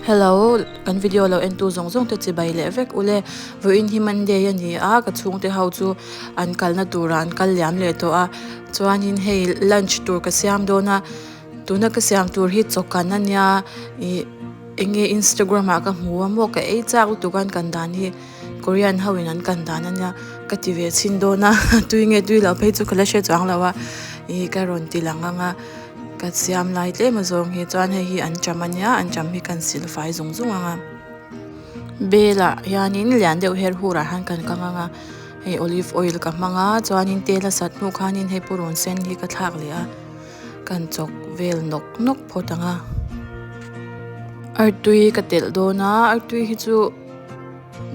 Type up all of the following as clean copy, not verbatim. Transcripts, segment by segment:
Hello kan video lo en tu zawng zawng te chibai leh vek ule vawiin hi monday a ni a ka chhungte ho chu an kalna turah an kal liam leh tawh a chuanin hei lunch tur ka siam dawn a tuna ka siam tur hi chaw kan ania ih eng nge instagram ah ka hmu a maw ka ei chak lutuk a an kan dan hi. Korean ho in an kan dan ania ka ti ve chhin dawn a tui nge tui loh phei chu ka la hre chuang lo a ih ka rawn ti lang ang a ka siam lai tlem a zawng hi chuan hei hi an cham ania an cham hi kan sil fai zung zung ang a bel ah hianin lian deuh her hur ah hian kan kang ang a hei olive oil ka hmang a chuanin tel a sat hnu khanin hei purun sen hi ka thlak leh a kan chawk vel nawk nawk phawt ang a artui ka telh dawn a artui hi chu.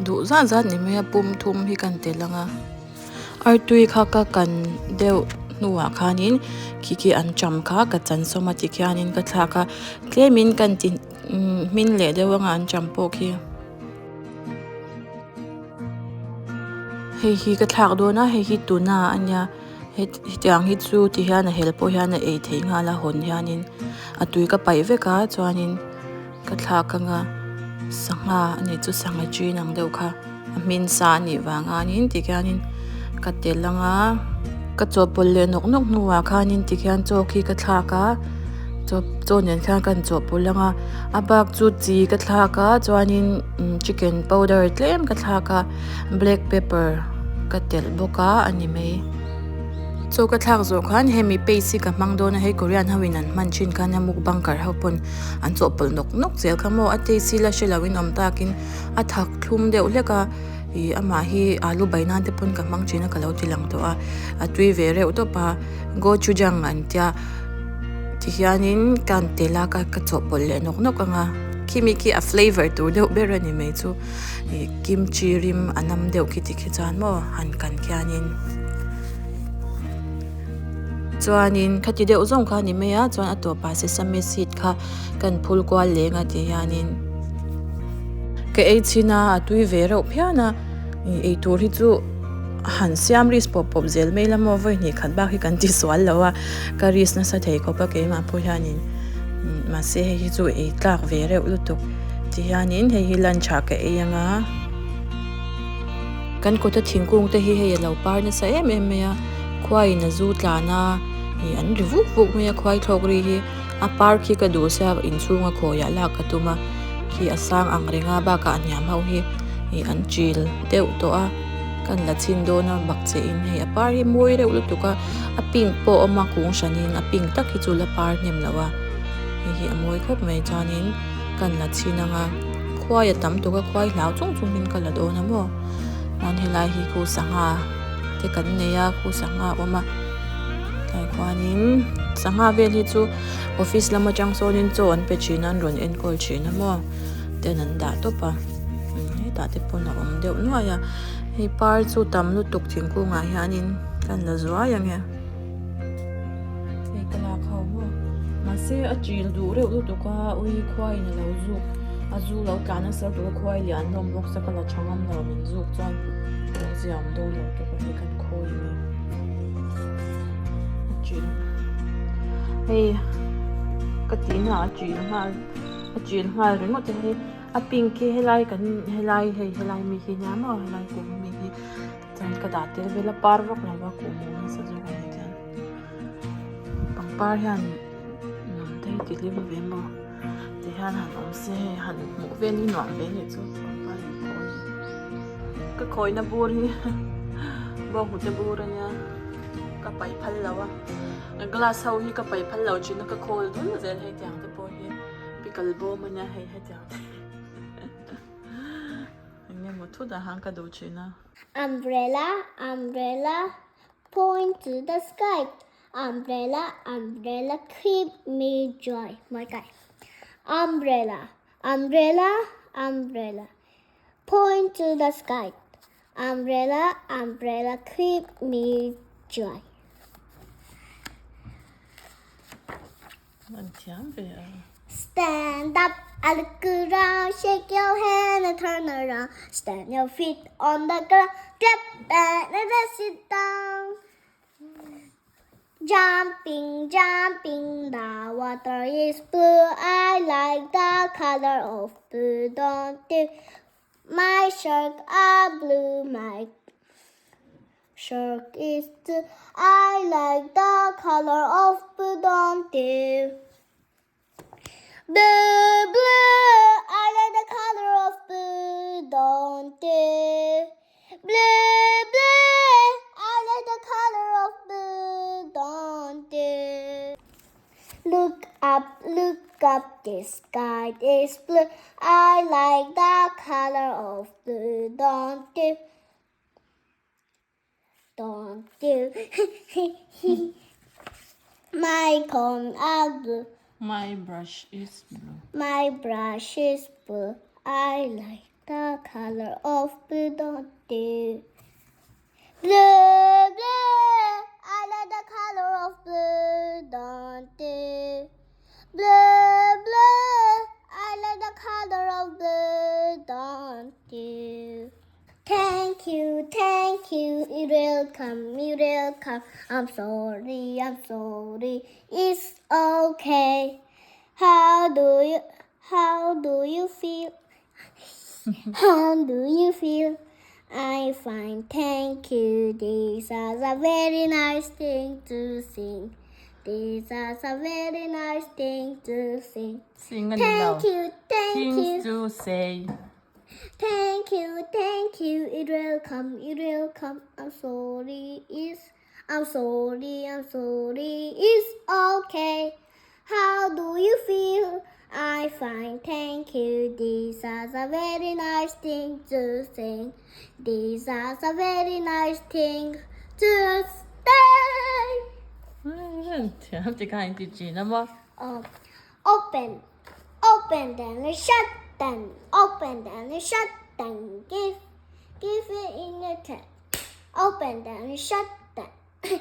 Duh zat zat ni mai a pum thum hi kan tel ang a artui kha ka kan deuh hnuah khanin khi khi an cham kha ka chan sawm a tikhianin ka thlak a tlemin kan ti hmin leh deuh anga an cham pawh khi. Hei hi ka thlak dawn a hei hi tuna a nia hetiang hi chu tihian a hel pawh hian a ei theih nghal a hawn hianin a tui ka paih vek a chuanin. Ka thlak anga sangha a nih chu sangha chin ang deuh kha a hmin sa a nih vang anin tikhianin ka tel anga ka chawhpawlh leh nawk nawk hnuah khanin tikhian chaw khi ka thlak a chaw chaw nen khian ka han chawhpawlh anga a bak chu chi ka thlak a chuanin chicken powder tlem ka thlak a black pepper ka telh bawk a a ni mai. Chaw ka thlak zawh khan hemi paste hi ka hmang dawn a hei Korean ho in an hman thin khan a mukbangker ho pawn an chawhpawlh nawk nawk zel kha maw a taste hi la hre lo in awm takin a thak thlum deuh hlek a ih amah hi alu bai nan te pawn ka hmang thin a ka lo ti lang tawh a a tui ve reuh tawp a gochujang an tia tihianin ka han tel a ka ka chawhpawlh leh nawk nawk ang a khimi khi a flavour tur deuh ber a ni mai chu ih kimchi rim a nam deuh khi tikhi chuan maw han kan khianin. Chuanin khati deuh zawng kha a ni mai a chuan a tawpah sesame seed kha kan phul kual leng a tih hianin ka ei chhin a a tui ve reuh phian a ih eitur hi chu han siam risk pawp pawp zel mai la maw vawi hnih khat bak hi kan ti sual lo a ka risk nasa thei khawp a keimah pawh hianin mahse hei hi chu ei tlak ve reuh lutuk ti hianin hei hi lunch ah ka ei ang a. Kan kawta thingkung te hi hei a lo par nasa em em mai a khuaiin a zu tlan a ih an ri vuk vuk mai a khuai thlawk ri hi a par khi ka duh sia inchhunga khawiah lak ka tum a khi a sang ang reng a bakah a hniam ho hi ih an chil deuh tawh a kan la chhin dawn a bak che in hei a par hi mawi reuh lutuk a a pink pawh a awm a kung hranin a pink tak hi chu la par hnem lo a hei hi a mawi khawp mai chuanin kan la chhin ang a. Khuai a tam tuk a khuai hlau chung chung in ka la dawn a maw chuan helai hi khu sangha te kan nei a khu sangha a awm a tlai khuanin sangha vel hi chu office lam atang sawnin chaw an pe thin a an rawn enkawl thin a maw ten an dah tawp a hetah te pawn a awm deuh nuai a hei par chu tam lutuk thingkung ah hianin kan la zuai ang e. Hei ka lak ho maw mahse a chil duh reuh lutuk a ui khuaiin a lo zuk a zu lo tlan nasa lutuk a khuai lian hlawm bawk se ka la tha ngam lo min zuk chuan lo ziam dawn lo tuk a hei kan khawi nge a chil hei ka tihna a chil nghal a chil nghal ringawt a hei a pink hi helai kan helai hei helai mi hi nia maw helai kum mi hi. Chuan ka dah tel vel a par vak lo va kuhmawh nasa zawk a ni chuan pangpar hian nun te hi ti hlim ve maw ti hian han awm se hei han hmuh vel hi nuam ve nih chu pangpar in khawi ka khawina bur hi bawnghnute bur a nia ka paih phal lo a glass ho hi ka paih phal lo thin a ka khawl dul zel hei tiang te pawh hi pickle bawm a nia hei hetiang te. Eng nge maw thut ah han ka duh thin a. Umbrella, umbrella, point to the sky Umbrella, umbrella, keep me dry My guy Umbrella, umbrella, umbrella, point to the sky Umbrella, umbrella, keep me dry. An thiam ve a. Stand up and look around, shake your hand and turn around, stand your feet on the ground, clap and then sit down. Jumping, jumping, the water is blue. I like the color of blue, don't you? My shirt are blue, my shirt is blue. I like the color of blue, don't you? Blue, blue, I like the color of blue, don't you? Blue, blue, I like the color of blue, don't you? Look up, look up, the sky is blue. I like the color of blue, don't you? Don't you? My comb are blue. My brush is blue. My brush is blue. I like the color of blue, don't you? Blue, blue, I like the color of blue, don't you? Blue, blue, I like the color of blue, don't you? Thank you, thank you, it will come, it will come. I'm sorry, I'm sorry, it's okay. How do you, how do you feel? How do you feel? I fine, thank you. This is a very nice thing to sing. This is a very nice thing to sing. Sing a little. Thank you, thank Things you. to say. Thank you, thank you. It will come, it will come. I'm sorry, it's I'm sorry, I'm sorry. It's okay. How do you feel? I fine, thank you. This is a very nice thing to sing. This is a very nice thing to say. Thiam ti kha in ti thin a maw? Open, open then shut then, open then shut then, give, give it in the tent. Open then shut then,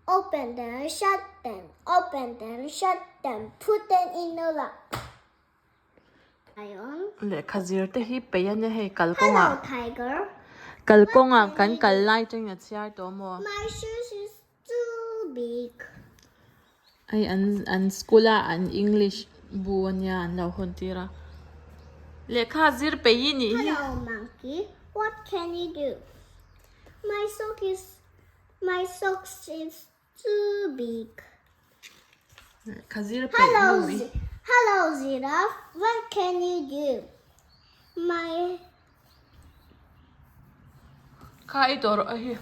open then shut then, open then shut then, put them in the lock. Lion. Lehkha zir te hi peih a nia hei kalkawngah. Hello tiger. Kalkawngah kan kal lai tangin a chhiar tawh maw? My shoes is too big. Hei an an school a an English bu ania an lo hawn tir a. Lehkha zir peih i nih hi. Hello monkey, what can you do? My sock is my socks is too big. Lehkha zir peih Hello nu i. Hello giraffe, what can you do? My Kha ei tawh rawh a hi.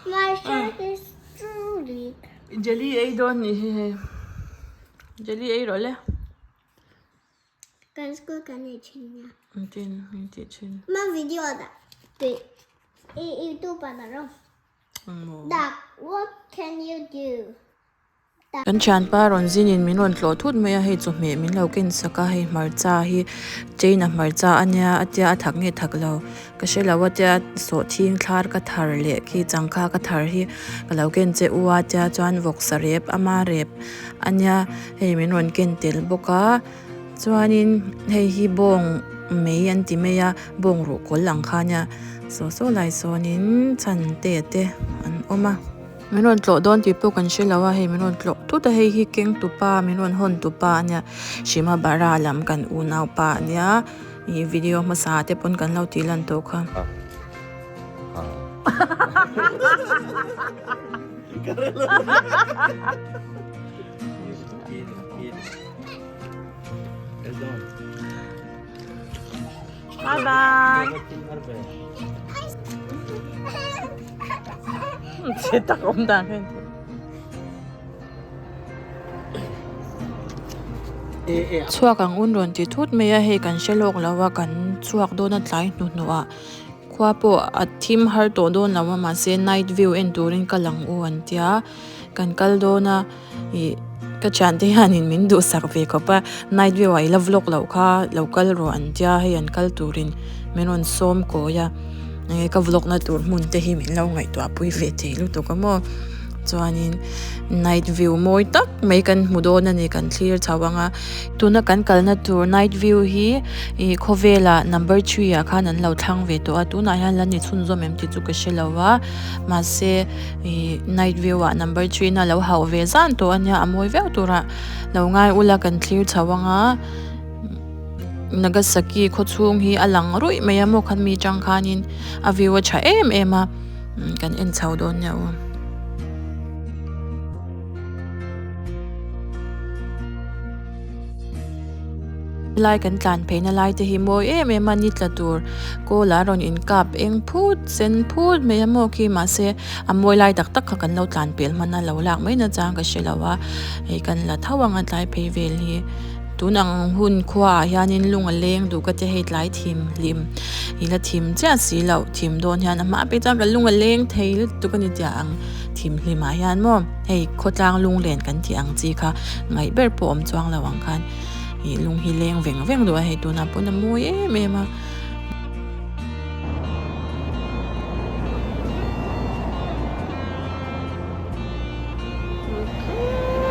My shirt is too big. Jelly ei dawn nih hi hei. Jelly ei rawh le. Kan school kan nei thin nia. Engtin engtih thin. Ma video dah tui i youtube ah dah rawh. Duck what can you do? Kan thianpa rawn zinin min rawn tlawh thut mai a, hei chawhmeh min lo ken sak a, hei hmarcha hi chain a hmarcha a nia a tia a thak nge thak lo ka hre lo a tia sawhthing thlar ka thar leh khi changkha ka thar hi ka lo ken che u a tia chuan vawksa rep ama rep a nia hei min rawn ken tel bawk a chuanin hei hi bawng mei an ti mai a bawng ruhkawl ang kha nia saw saw lai sawnin chhan te te an awm a. Min rawn tlawh dawn tih pawh kan hre lo a, hei min rawn tlawh thut a, hei hi keng tupa min rawn hawn tupa a nia, Hrima Bara lam kan unau pa a nia, ih video hmasa te pawn kan lo tih lan tawh kha. Bye bye. Che tak awm dan kha in Chhuak ang un rawn ti thut mai a, hei kan hre lawk lo a, kan chhuak dawn a tlai hnuhnuh ah khua pawh a thim har tawh dawn lo a mahse night view en turin kal ang u an tia kan kal dawn a. Ih ka thiante hianin min duhsak ve khawp a, night view ah i la vlog loh kha lo kal rawh an tia hei an kal turin min rawn sawm kawi a, enge ka vlog na tur hmun te hi min lo ngaihtuah pui ve thei lutuk a maw. Chuanin night view mawi tak mai kan hmu dawn a ni kan thlir chho ang a tuna kan kalna tur night view hi ih khawvelah number three ah khan an lo thlang ve tawh a tunah hian la ni chhunzawm em tih chu ka hre lo a mahse ih night view ah number three na lo hauh ve zan tawh a nia a mawi viau turah lo ngai ula kan thlir chho ang a Nagasaki khaw chhung hi a lang ruih mai a maw khan mi tang khanin a view a tha em em a kan en chho dawn nia aw. Helai kan tlan phei na lai te hi mawi em em a ni tla tur kawl ah rawn in kap eng phut sen phut mai a maw khi mahse a mawi lai tak tak kha kan lo tlan pel hman a lo lak mai nachang ka hre lo a hei kan la tho ang a tlai phei vel hi. Tun ang hun khuaah hianin lung a leng duh ka tia hei tlai thim hlim i la thim chiah si loh thim dawn hian a hma phei chuan ka lung a leng thei lutuk a ni tia ang thim hlimah hian maw hei khawtlang lunglen kan tih ang chi kha ngaih ber pawh awm chuang lo ang khan ih lung hi leng veng veng duh a hei tunah pawn a mawi em em a.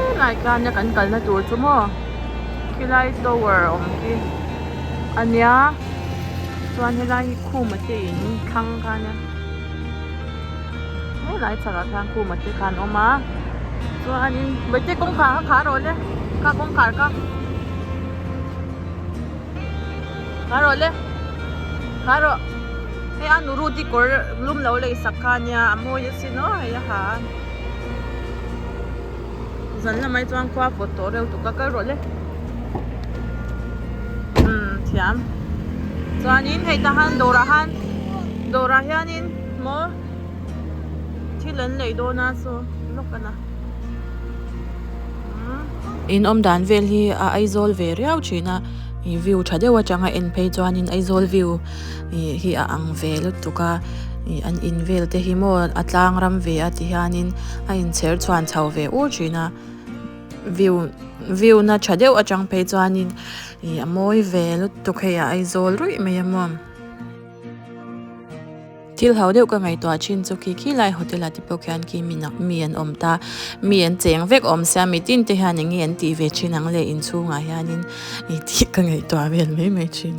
Khilai tlana kan kalna tur chu maw khilai tower awm khi a nia chuan helai hi khum a te in thlang kha ania helai chhakah khan khum a te khan awm a chuanin bawihte kawngkhar kha khar rawh le kha kawngkhar kha khar rawh le khar rawh hei a nu ruti kawr lum lo lei sak kha ania a mawi asin aw hei a ha a zan lamah hi chuan khua vawt tawh reuh tuk a kal rawh le umm thiam chuanin hei tah han dawrah han dawrah hianin maw thil an lei dawn a saw lawk a na. In awm dan vel hi a Aizawl ve riau thin a ih view tha deuh atanga en phei chuanin Aizawl view ih hi a ang ve lutuk a ih an in vel te hi maw a tlang ram ve a ti hianin a inchher chhuan chho ve ur thin a view view na tha deuh atang phei chuanin ih a mawi ve lutuk hei a Aizawl ruih mai a maw. Thil ho deuh ka ngaihtuah thin chu khi khi lai hotel ah te pawh khian khi mi nak mi an awm ta mi an cheng vek awm sia mi tin te hian eng nge an tih ve thin ang le inchhungah hianin ih tih ka ngaihtuah vel mai mai thin.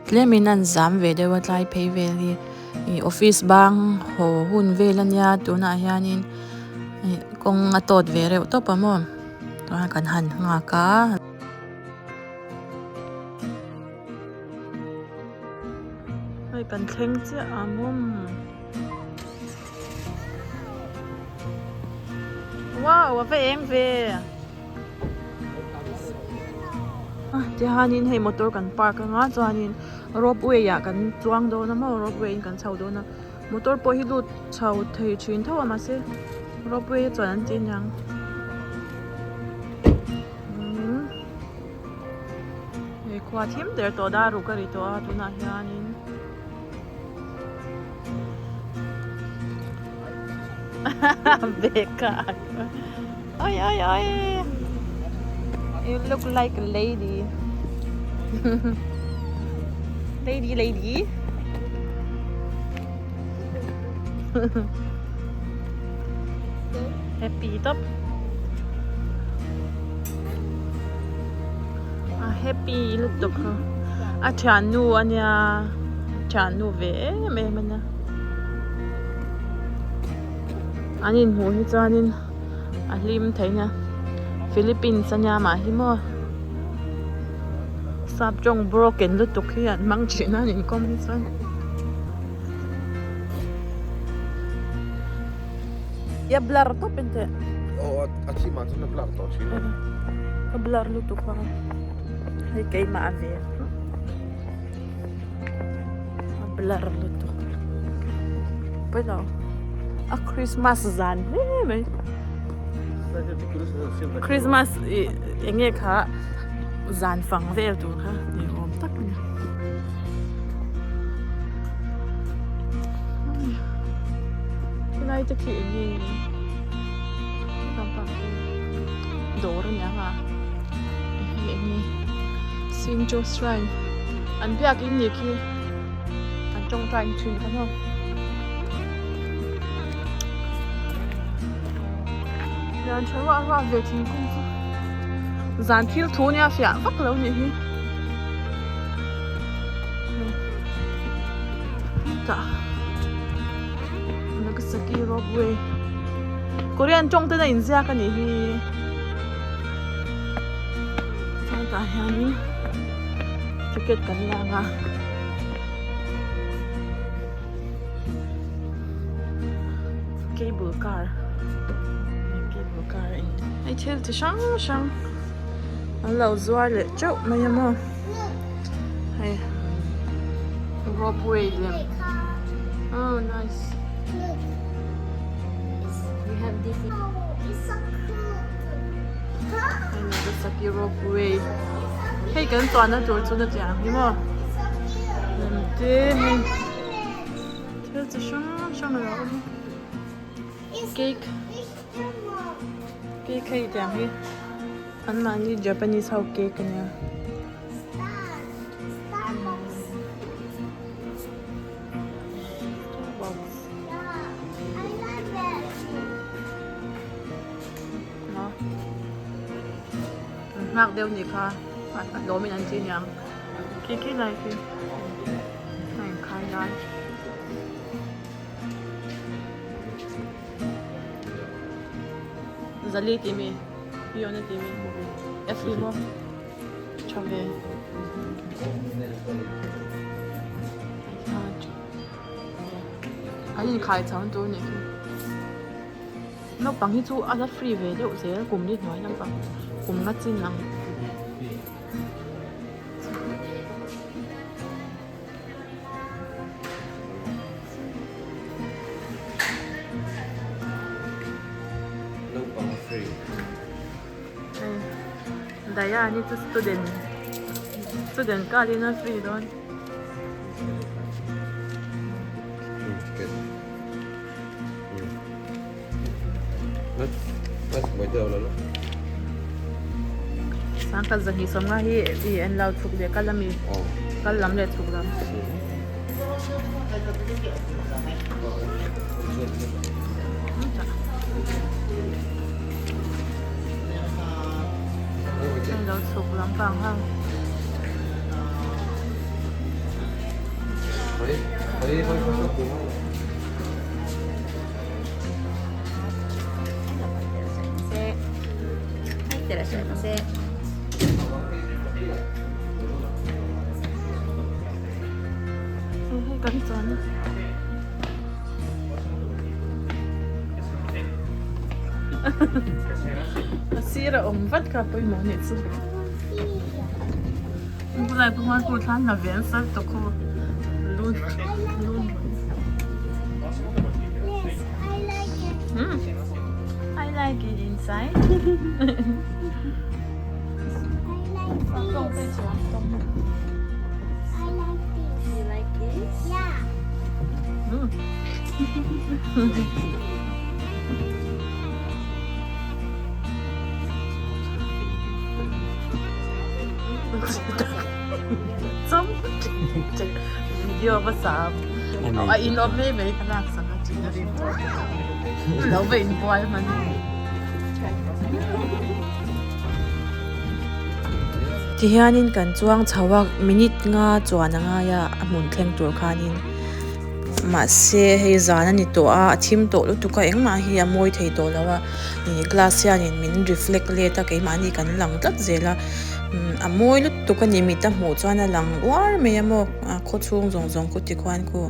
Tlemin an zam ve deuh a tlai phei vel hi ih office bang haw hun vel ania tunah hianin ih kawng a tawt ve reuh tawp a maw chuan kan han nghak a. Hei kan thleng chiah a mawm. Wow a va eng ve. Tihianin hei motor kan park anga chuanin ropeway ah kan chuang dawn a maw ropeway in kan chho dawn a motor pawh hi lut chho thei thin tho a mahse ropeway a chuan an ti aniang. Hei khua thim der tawh dar ruk a ri tawh a tunah hianin bag a ak a oi oi oi you look like a lady lady lady happy tawp a happy lutuk kha a thiannu ania thiannu ve em em ania an inhmuh hi chuanin a hlim thei nia Philippines ania mah hi maw sap tawng broken lutuk hi an hmang thin a an inkawm hi chuan. Ya blur tawp in teh. Aw a thi mah chuan a blur tawh thin a. Ka blur lutuk a. Hei keimah a ve. A blur lutuk. Pawi lo. A Christmas zan hle mai. Christmas ih eng nge kha zan fang vel tur kha ni awm tak a ni. Helai te khi eng nge lampang khi dawr a niang a hei eng nge Shinto shrine an biakin ni khi an tawngtai thin kha maw. Lian tha ruah ruah ve thingkung chu zan thil thu nia fiah vak lo nih hi tah Nagasaki ropeway Korean tawng ten a inziak a nih hi chuan tah hianin ticket kan lak a. Cable car cable car a ni hei thil chi hrang hrang an lo zuar leh teuh mai a maw hei ropeway lem oh nice hei nagasaki ropeway hei kan chuanna tur chu na chiang hi maw lem te hei. Thil chi hrang hrang a lo awm a cake cake hei tiang hi anmahni Japanese ho cake a nia. An nghak deuh nih kha a lawmin an ti aniang khi khi lai khi. A inkhai lai. Zali tih mi Fiona tih mi F hi maw tha ve an inkhai chang tur nih khi naupang hi chu a la free ve deuh zel kum ni hnuai lampang kum nga chin ang. Naupang free. Dayani chu student student card in a free dawn. Sangkhat zahnih sawmnga hi i en lo chhuk leh kal ami kal lam leh chhuk lam. Hei lo chhuk lampang ho. Hei kan chuan a sir a awm vat kha pawimawh nih chu bulai pawh hian khu thlan hla ve an sal tawh khaw lun lun I like it inside. I like this. You like this? Yeah. Video hmasa a in awm mai mai ka lak sak a tih a rin lo va in bual hman. Tihianin kan chuang chho a minute nga chuan a ngai a a hmun thleng tur khanin mahse hei zan a ni tawh a a thim tawh lutuk a engmah hi a mawi thei tawh lo a ih glass hianin min reflect let a keimahni kan lang tlat zel a a mawi lutuk a ni mit a hmuh chuan a lang uar mai a maw a khaw chhung zawng zawng khu tikhuan khu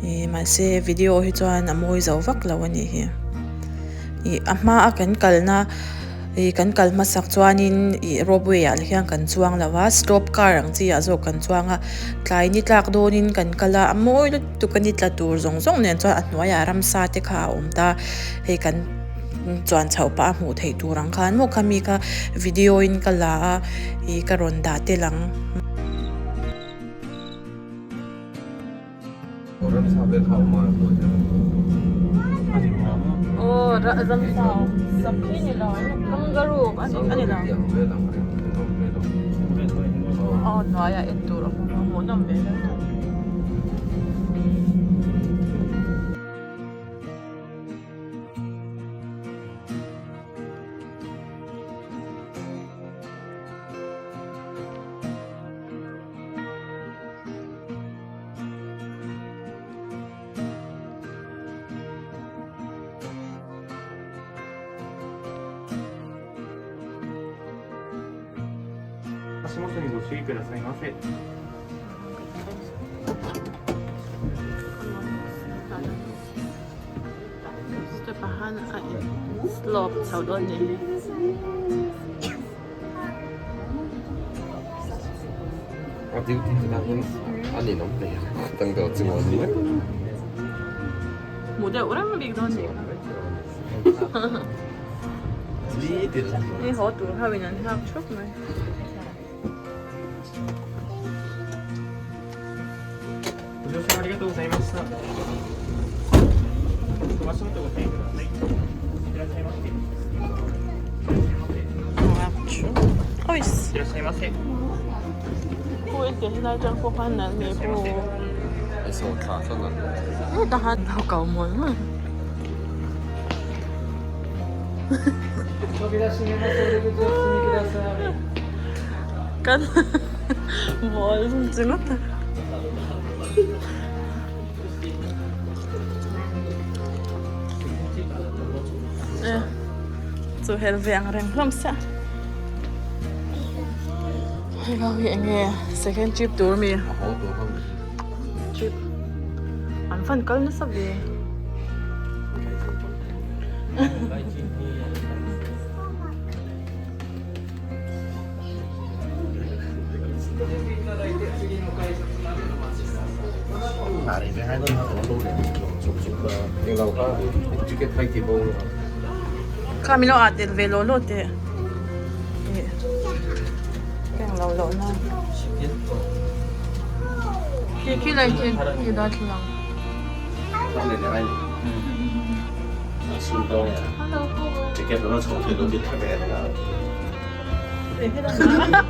ih mahse video hi chuan a mawi zo vak lo a nih hi ih a hma a kan kalna ih kan kal hmasak chuanin ih ropeway ah hian kan chuang lo a stop car ang chi ah zawk kan chuang a tlai ni tlak dawnin kan kal a a mawi lutuk a ni tla tur zawng zawng nen chuan a hnuaiah ramsa te kha a awm ta hei kan chuan chhoh pah a hmuh theih tur ang khan maw khami kha video in ka la a ih ka rawn dah tel ang. 足元にご注意くださいませ。 Step ah khan a in slope chho dawn a ni. A duty te tan hian a ninawm hle a, dang deuh chu maw ni vek. Hmuh deuh reng bik dawn nih kha. Hei haw tur ho in an nghak thup mai. Kan mawl chu ngawt a. Chu hel ve ang reng hlawm sia. Hei ho hi eng nge second trip tur mi? Trip an fan kal nasa ve. Kha min lo ah tel ve law law teh ih eng lo loh na khi khi lai khi khi darthlalang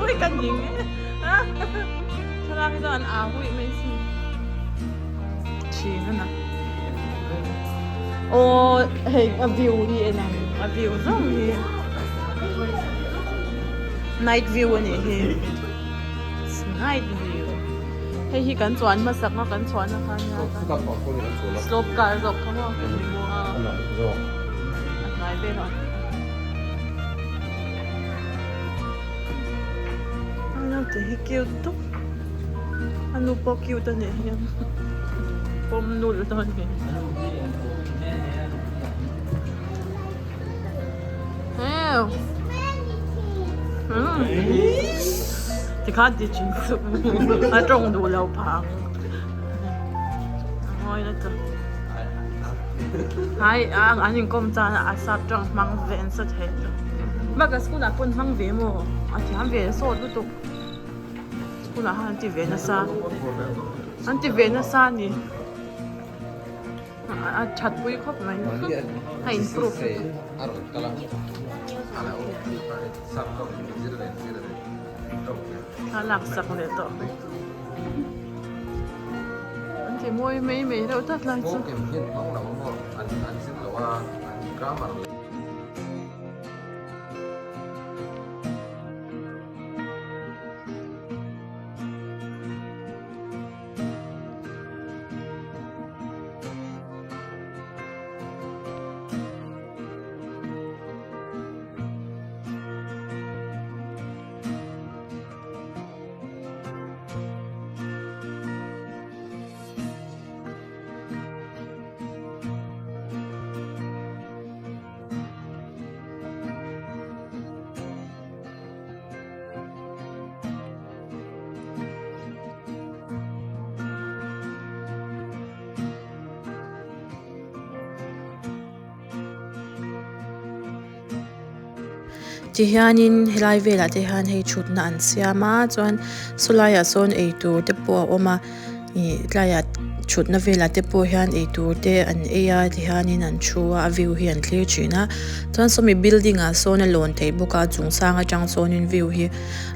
Ui kan ding thlalak hi chuan an au huih mai sin thin a na aw hei a view hi en ang a view zawng hi night view a nih hi night view hei hi kan chuan hmasak a kan chhuahna kha nia slope car zawk kha maw a hnai velah. Naute hi cute tawp a nu pawh cute a nih hian pawm nulh dawn a ni heu tikhan ti thin suh a tawng duh lo phah ang a ngawi na chu hai an inkawm chuan a sap tawng hmang ve nasa thei chu bakah school ah pawh an hmang ve maw a thiam ve sawt lutuk school ah khan an ti ve nasa an ti ve nasa a ni a that pui khawp mai a improve a laksak leh tawh. An ti mawi mai mai reuh tlat lai chu. Tihianin helai velah te hian hei thutna an siam a chuan sawlaiah sawn eitur te pawh a awm a ih tlaiah thutna velah te pawh hian eitur te an ei a tihianin an thu a a view hi an thlir thin a chuan sawmi building ah sawn a lawn theih bawk a chung sang atang sawnin view hi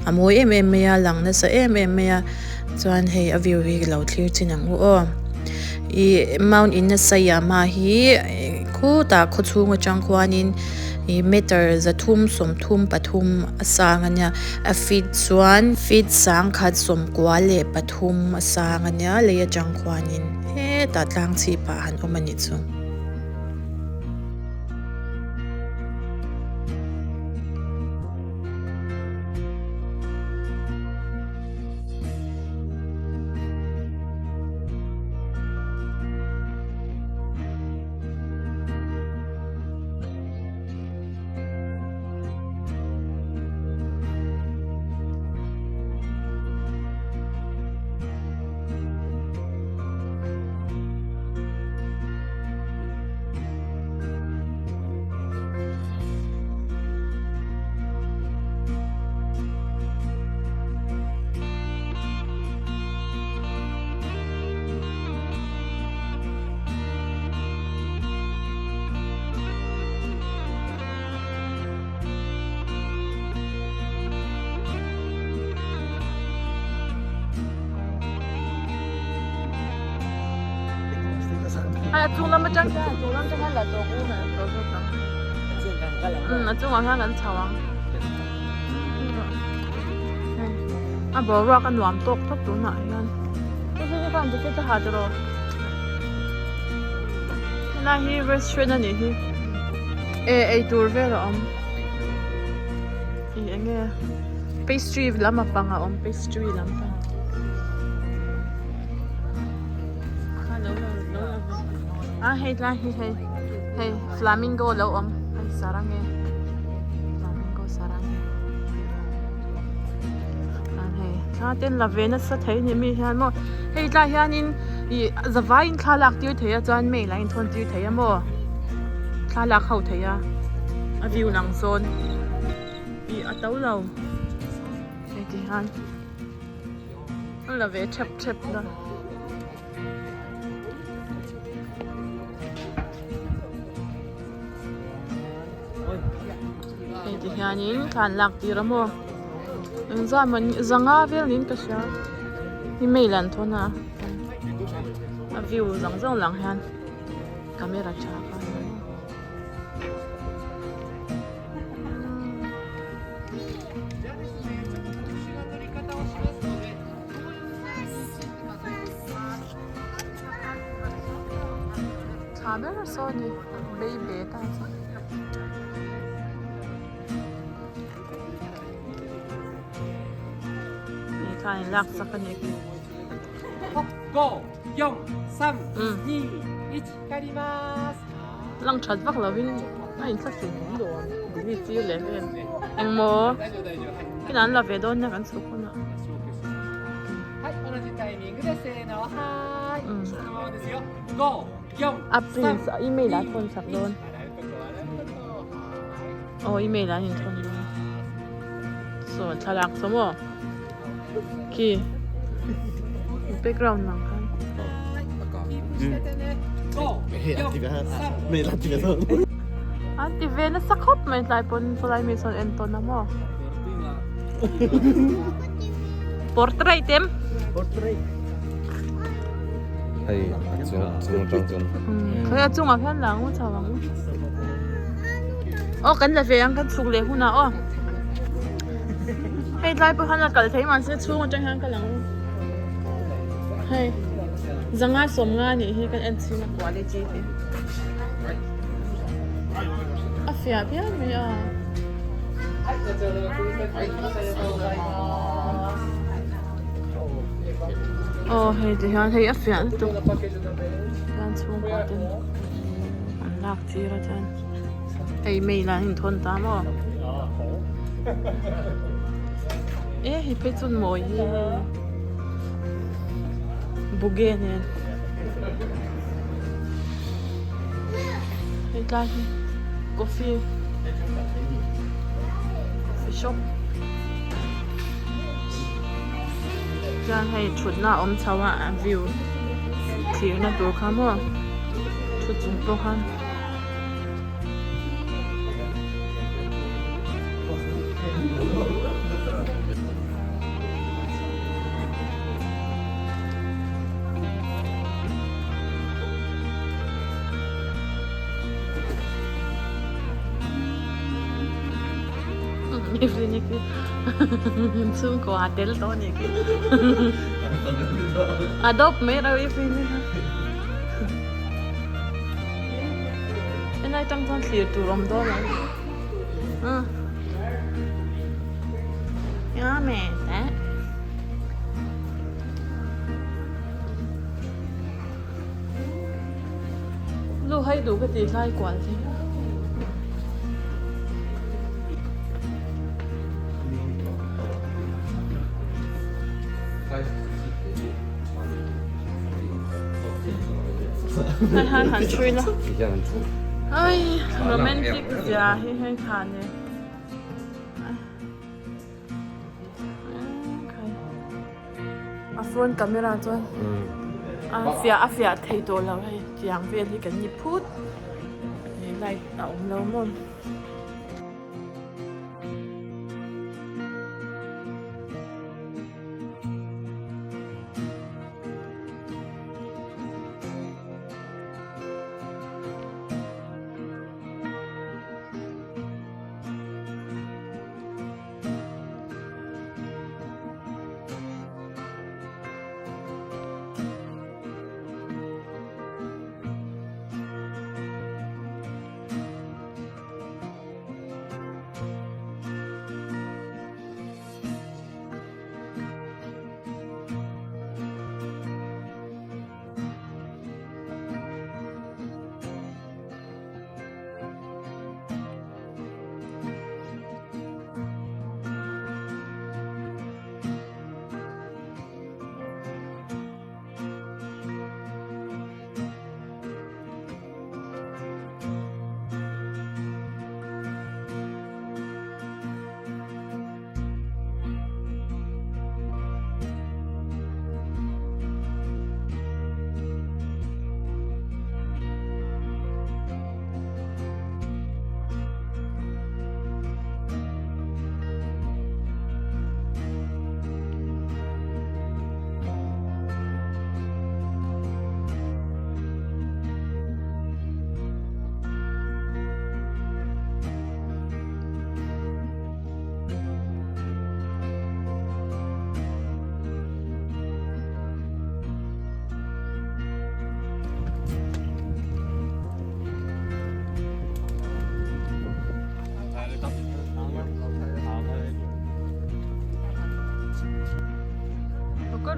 a mawi em em mai a lang nasa em em mai a chuan hei a view hi lo thlir chin ang u aw ih mount inasayama hi khutah khawchhung atang khuanin. Ih meter zathum sawmthum pathum a sang a nia a feet chuan feet sangkhat sawmkua leh pathum a sang a nia lei atang khuanin hetah tlang chhip ah han awm a nih chu. Hei a chung lam atang hian a chung lam atang hian la tawk u kan tawh zawk ang. Umm a chungah hian kan chho ang. Hei a boruak a nuam tawk tawp tunah hian. Hei hi khan jacket a ha tiraw. Helai hi restaurant a nih hi. E eitur vel a awm. Ih eng nge pastry lam a pang a awm pastry lam pang. A hei tlai hi hei hei flamingo lo awm hei sarange flamingo sarange chuan hei thla ten la ve nasa thei ni mi hian maw hei tlai hianin ih zavaiin thla lak tir thei a chuan mail a inthawn tir thei a maw thla lak ho thei a a view lang sawn ih a to lo hei ti hian. A la ve thep thep la. Hei ti hianin thla an lak tir a maw engzah maw zanga vel niin ka hria hi mail an thawn a a view zawng zawng lang hian camera tha kha. Tha ber saw ni baby ta chu. Ni khan in lak chak a ni khi. Lang that vak lovin a inthlahrun awm lo ang delete tir leh vel engmaw kin an la ve dawn nia kan chhuk hunah a print email ah thawn sak dawn aw email ah an inthawn dawn saw thlalak saw maw. Khi background lang khan. An ti ve nasa khawp mai tlai pawn chulai mi sawn en tawn a maw. Portrait em? Portrait. Hei a chung chung atang chuan. Hei a chungah khian lang u chho ang u. Aw kan la ve ang kan chhuk leh hunah aw. Hei tlai pawh hian a kal thei mahse chhung atang hian kal ang u. Hei zanga sawmnga anih hi kan en chhin a quality te. A fiah viau mai a. Aw hei ti hian hei a fiah lutuk. Hian chhungkua ten an lak tir a chuan. Hei mail ah an inthawn ta maw? E hei phei chu mawi hi hei buge nen hei tlai hi coffee coffee shop chuan hei thutna a awm chho a a view thlirna tur kha maw thu chung pawh khan. Chhungkaw a tel tawh a nih khi a dawp mai reuh i Helai tang chuan thlir tur awm dawn ang. Ah. Ya me te. Lu hai duh ka ti hlai kual thei. Hei han han thui la. Ai romantic zia hi hei kha ni. A phone camera chuan a fiah a fiah thei tawh lo hei tiang vel hi kan ni phut. Light a awm lo maw.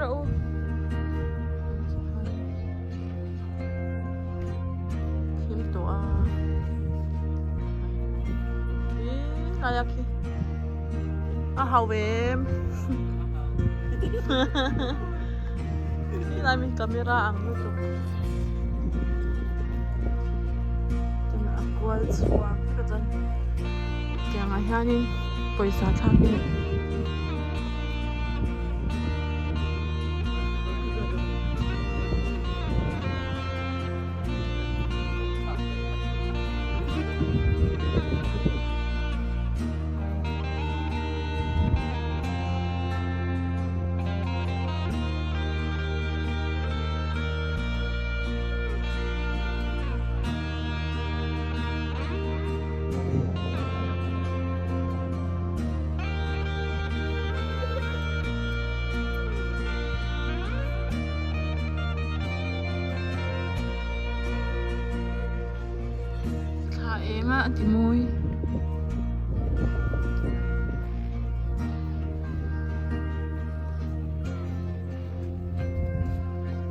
rawh u. Thim tawh a. Khi lai a khi. A hau em. Khi lai min camera ang lutuk. Chuan a kual chhuak vek a chuan tiangah hianin pawisa thlakin Thla eng a a ti mawi.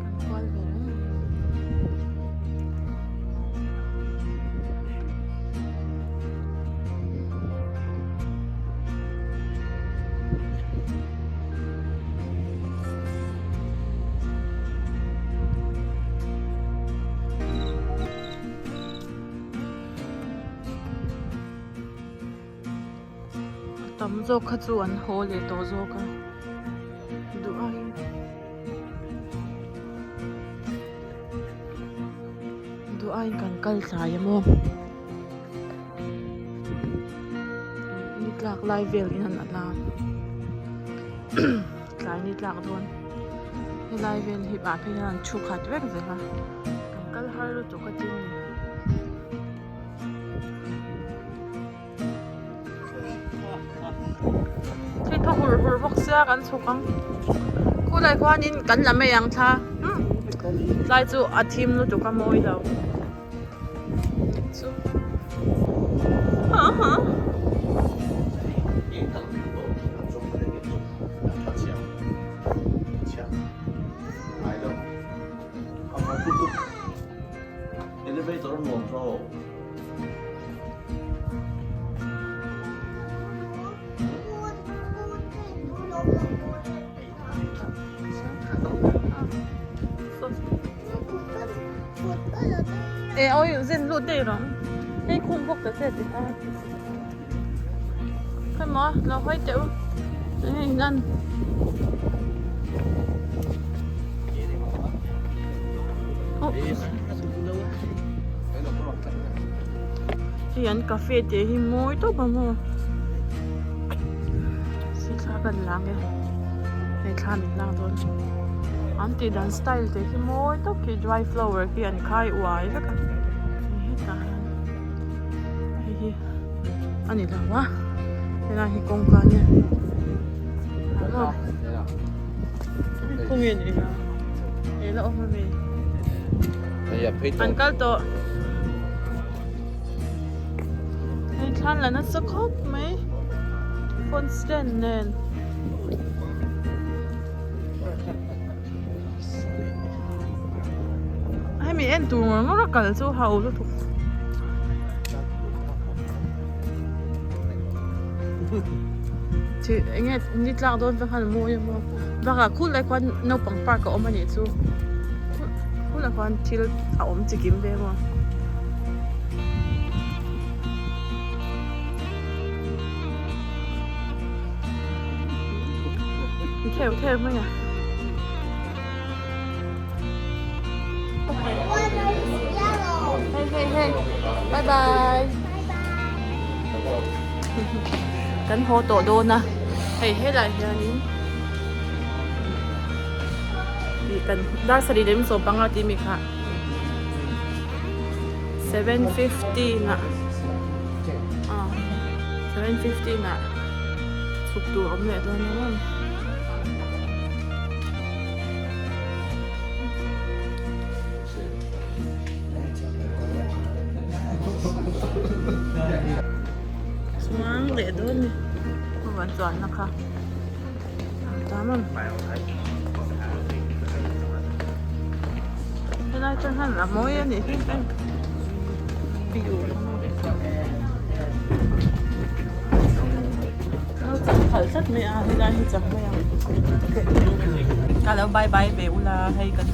Kan kual ve reng a ni. A tam zawk kha chu an haw leh tawh zawk a duh aiin duh aiin kan kal tlai a maw ni tlak lai vel hian a la tlai ni tlak dawn helai vel hi ah phei hian an thu khat vek zel a kan kal har lutuk a tin ni. Thil thaw hur hur bawk sia kan chhuk ang khulai khuanin kan la mai ang thla tlai chu a thim lutuk a mawi lo chu E oi zin lut daih rawh hei khum bawk ta che ti kha khawimaw lo hawi teh u hei hian Hei an cafe tih hi mawi tawp ang aw si thla kan lang e hei thla min lak dawn an tih dan style te hi mawi tawp khi dry flower khi an khai uai vek a hei hetah hian hei hi a ni lo a helai hi kawngka ania khawnge ni a he la awm ami an kal tawh hei thlan la nasa khawp mai phone stand nen. Hemi en tur ngawr ngawr a kal chu ho lutuk. Thih eng nge ni tlak dawn te khan a mawi a maw bakah khulai khuan naupang park a awm a nih chu khulai khuan thil a awm chi kim ve maw. Theuh theuh mai a. Hey hey hey. Bye bye. Kan haw tawh dawn a. Hei helai hianin ih kan dar sarih leh sawmpanga tih mi kha 7:15 ah 7:15 ah chhuk tur awm leh dawn a maw. Chuang leh dawn ni. Chuan chuanna kha. Tam ang. Helai atang hian a mawi a nih hi hei view lo chak khalh tlat mai a helai hi chak mai ang ka lo bye bye ve ula hei kan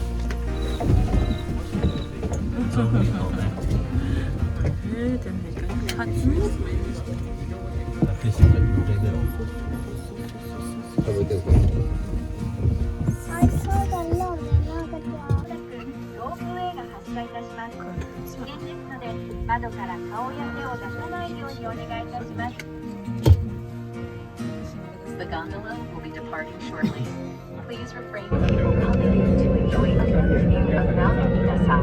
The gondola will be departing shortly. Please refrain people coming in to enjoy a view of Mount Mikasa.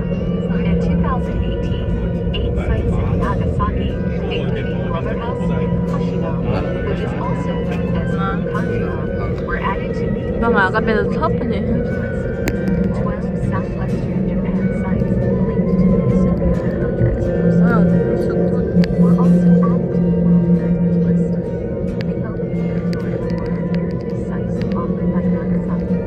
In 2018, eight sites in Nagasaki, including Brother House and Hashino, which is also known as Kanjima, were added to the Bangah ka bel thlawp a ni. list. 12 southwestern Japan sites linked to the history of the country's first were also added to the World Heritage List. The opening tour of the World Heritage Sites offered by Nagasaki.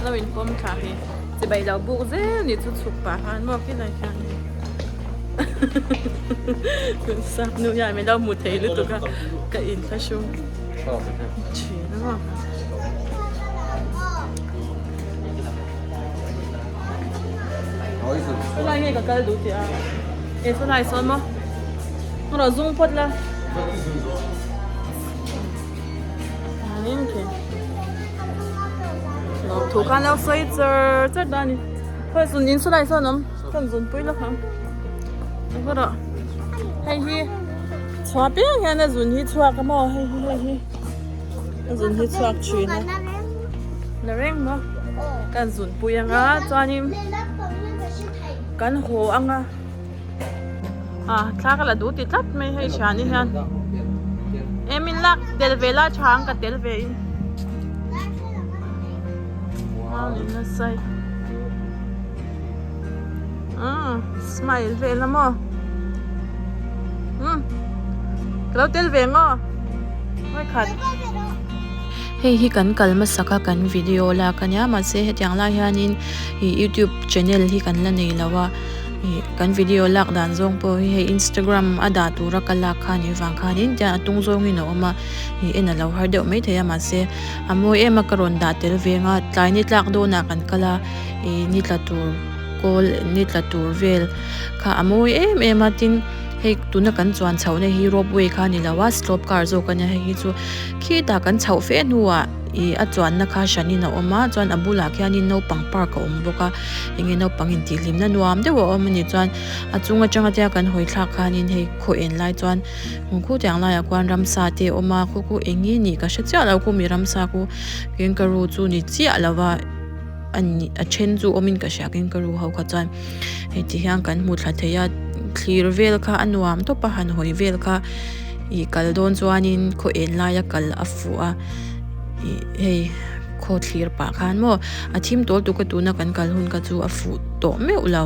Lo in pawm thla hi chibai lo buk zel ni chu chhuk pah khan maw khilai khian sap nu hian min lo hmu thei lutuk a ka inthlahrung thin a maw. Khawlai nge ka kal duh tih a e khawlai sawn maw rawh zung phawt la thu khan lo sawi char char ta a ni khawi zun in sawlai sawn awm kan zun pui lawk ang rawh hei hi chhuah piang hian a zun hi chhuak a maw hei hi hei hi a zun hi chhuak thin a la reng maw kan zun pui anga chuanin kan haw anga ah thla ka la duh ti tlat mai hei thiani hian em in lak tel ve la tha ang ka tel ve in smile vel a maw umm ka lo tel ve maw vawikhat. Hei hi kan kal hmasak a kan video lak a nia mahse hetiang lai hianin ih youtube channel hi kan la nei lo a ih kan video lak dan zawng pawh hi hei instagram a dah tura ka lak kha anih vang khanin tiang a tung zawngin a awm a ih en a lo har deuh maithei a mahse a mawi em a ka rawn dah tel ve ang a tlai ni tlak dawnah kan kal a ih ni tla tur kawl ni tla tur vel kha a mawi em em a tin hei tuna kan chuan chhoh na hi ropeway kha a ni lo a slope car zawk a nia hei hi chu khitah kan chhoh fe hnuah ih a chuanna kha hranin a awm a chuan a bulah khianin naupang park a awm bawk a enge naupang intihhlimna nuam deuh a awm a ni chuan a chung atanga tia kan hawi thlak khanin hei khaw en lai chuan khu tiang laiah khuan ramsa te a awm a khu khu eng nge nih ka hre chiah lo khu mi ramsa khu kangaroo chu ni chiah lo va a ni a then chu awmin ka hria kangaroo ho kha chuan hei ti hian kan hmu thla thei a thlir vel kha a nuam tawp a han hawi vel kha ih kal dawn chuanin khaw en laia kal a fuh a ih hei khaw thlir pah khan maw a thim tawl tuk a tuna kan kal hun kha chu a fuh tawh meuh lo.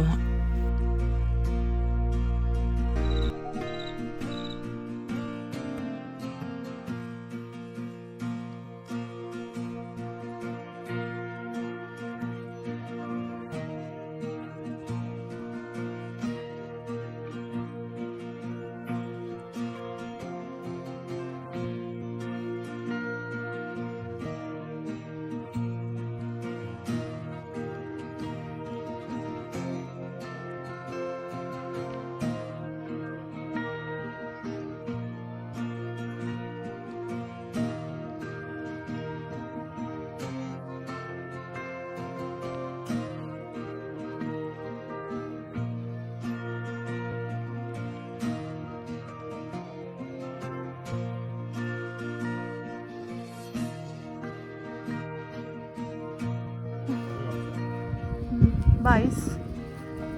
Bye.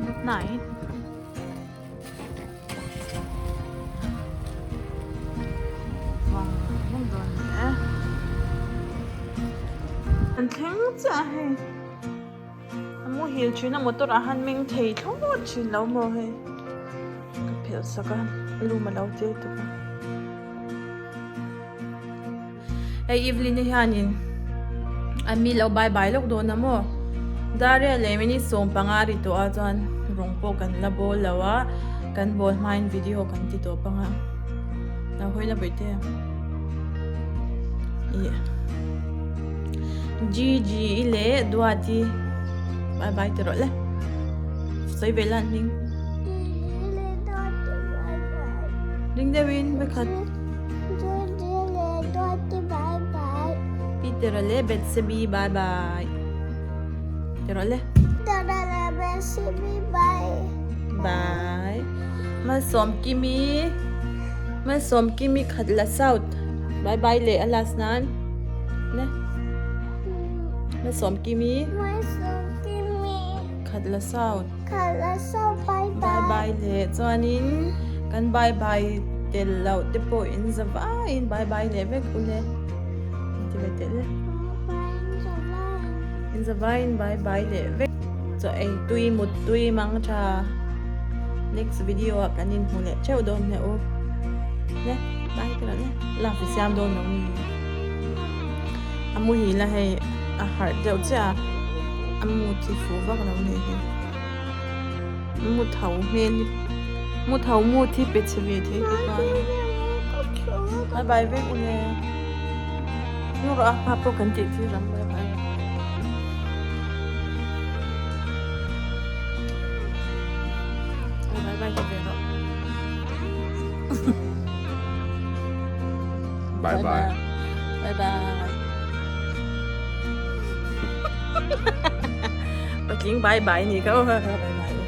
Good night. chiah a hei a muhil thin a motor ah han meng thei thlawt thin lo maw hei ka phelh sak a room a lo tir tuk a hei Evelyn-i hianin a mi lo bye bye lawk dawn a maw Daria leh minute 15 ri tawh a chuan rawng pawh kan la bawl lo a kan bawl hmain video kan ti tawp ang a lo hawi la bawihte ih Gigi i leh Duati bye bye ti rawh le sawi ve la an hming ring deuhin vekhat. Peter-a leh Bethsebi bye bye. Ti rawh le. Peter-a leh Bethsebi bye. Bye. Malsawmkimi Malsawmkimi khat la south. Bye bye leh a last nan. Le. Malsawmkimi. Malsawmkimi. Khat la south. Khat la south bye bye. Bye bye leh chuanin kan bye bye tel loh te pawh in za vaiin bye bye leh vek u le ti ve teh le. In za vaiin bye bye leh vek. Chaw ei tui mut tui mang tha next video ah kan inhmu leh theuh dawn hle u. Le bye te rawh le love i siam dawn lo ni. A muhil a hei a harh deuh chiah a a mu thi fuh vak lo nih hi mu tho hmel hi mu tho mu thi pe chhe ve thei te kha bye bye vek u le nu rawh a hma pawh kan tih tir ang bye bye bye bye ti ve rawh Bye bye. Bye bye. Patling bye bye ni ka. Bye bye.